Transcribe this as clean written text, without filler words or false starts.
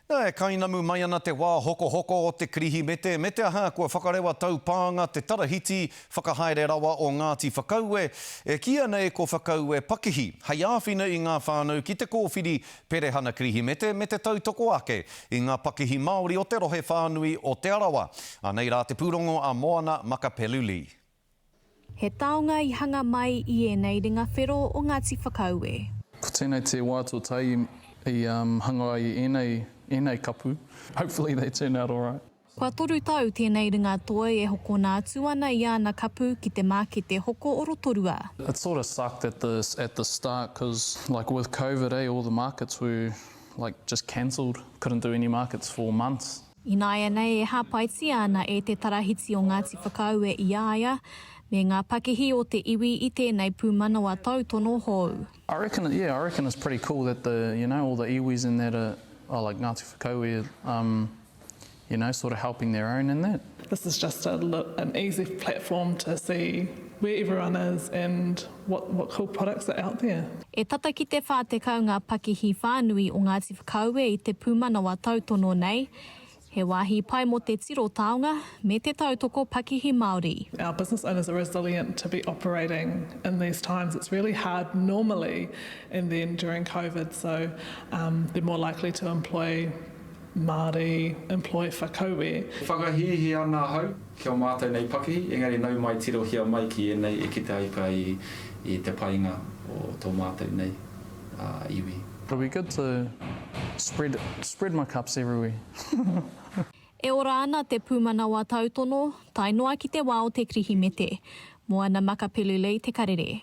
E kainamu mai ana te wā hokohoko o te Kirihimete, me te aha kua whakarewa taupānga te Tarahiti Whakahaere Rawa o Ngāti Whakaue, e kīia nei ko Whakaue Pakihi, hei āwhina i ngā whānau ki te kōwhiri perehana Kirihimete me te tautoko ake i ngā pakihi Māori o te rohe whānui o Te Arawa. Anei rā te pūrongo a Moana Makapelu-Lee. He taonga i hanga mai i ēnei ringa whero o Ngāti Whakaue. Ko tēnei te wā tuatahi i hanga ai ēnei, ēnei kapu. Hopefully they turn out alright. Kua toru tau tēnei ringa toi e hokona atu ana i āna kapu ki te mākete hoko o Rotorua. It sort of sucked at the at the start cause like with covid eh all the markets were like just cancelled, couldn't do any markets for months. Ināianei e hāpaitia ana e te Tarahiti o Ngāti Whakaue i a ia me ngā pakihi o te iwi i tēnei pūmanawa tautono hou. I reckon, yeah, I reckon it's pretty cool that the, you know, all the iwis and that are, oh, like Ngāti Whakaue, um, you know, sort of helping their own and that. This is just a, an easy platform to see where everyone is and what, what cool products are out there. E tata ki te 40 ngā pakihi whānui o Ngāti Whakaue i te pūmanawa tautono nei, he wāhi pai mō te tiro taonga me te tautoko pakihi Māori. Our business owners are resilient to be operating in these times. It's really hard normally and then during Covid so um, they're more likely to employ Māori, employ Whakaue. E whakahīhī ana ahau ki ō mātou nei pakihi, engari nau mai tirohia mai ki ēnei e kite ai pea i te painga o tō mātou nei iwi. It'll be good to spread spread my cups everywhere. E ora ana te pūmanawa tautono, tae noa ki te wā o te Kirihimete. Moana Makapelu Lee Te Karere.